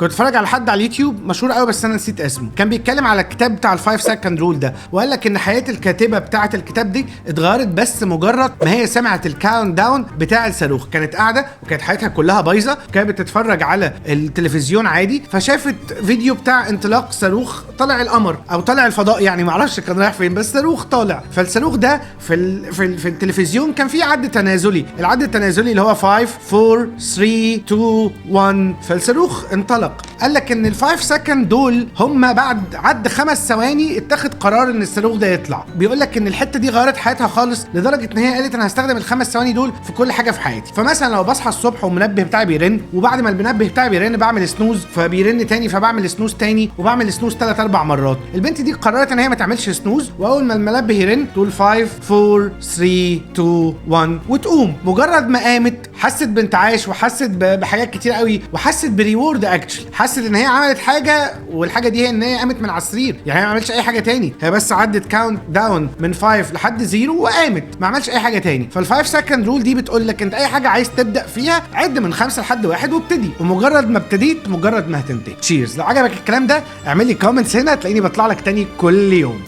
كنت بتفرج على حد على اليوتيوب مشهور قوي بس انا نسيت اسمه، كان بيتكلم على الكتاب بتاع ال five second rule ده، وقال لك ان حياة الكاتبة بتاعه الكتاب دي اتغيرت بس مجرد ما هي سمعت ال count down بتاع الصاروخ. كانت قاعدة وكانت حياتها كلها بايظه، كانت بتتفرج على التلفزيون عادي، فشافت فيديو بتاع انطلاق صاروخ طالع القمر او طالع الفضاء، يعني معرفش كان رايح فين، بس صاروخ طالع. فالصاروخ ده في التلفزيون كان في عد تنازلي، العد التنازلي اللي هو 5 4 3 2 1، فالصاروخ انطلق. قال لك ان ال five second دول هم بعد عد 5 ثواني اتخذ قرار ان الصاروخ ده يطلع. بيقول لك ان الحتة دي غيرت حياتها خالص، لدرجة ان هي قالت انا هستخدم ال5 ثواني دول في كل حاجة في حياتي. فمثلا لو بصحى الصبح والمنبه بتاعي بيرن، وبعد ما المنبه بتاعي بيرن بعمل snooze، فبيرن تاني، فبعمل snooze تاني، وبعمل snooze ثلاث اربع مرات. البنت دي قررت ان هي ما تعملش snooze، واول ما المنبه يرن تقول 5 4 3 2 1 وتقوم. مجرد ما قامت حست بانتعاش وحست بحاجات كتير قوي، وحست ب reward actually، حست ان هي عملت حاجه، والحاجة دي هي ان هي قامت من على السرير. يعني هي ما عملتش اي حاجة تاني، هي بس عدت count down من 5 لحد 0 وقامت، ما عملتش اي حاجة تاني. فال five second rule دي بتقول لك انت اي حاجة عايز تبدا فيها عد من 5 لحد 1 وابتدي، ومجرد ما ابتديت مجرد ما هتنتهي. cheers. لو عجبك الكلام ده اعمل لي comments هنا، تلاقيني بطلع لك تاني كل يوم.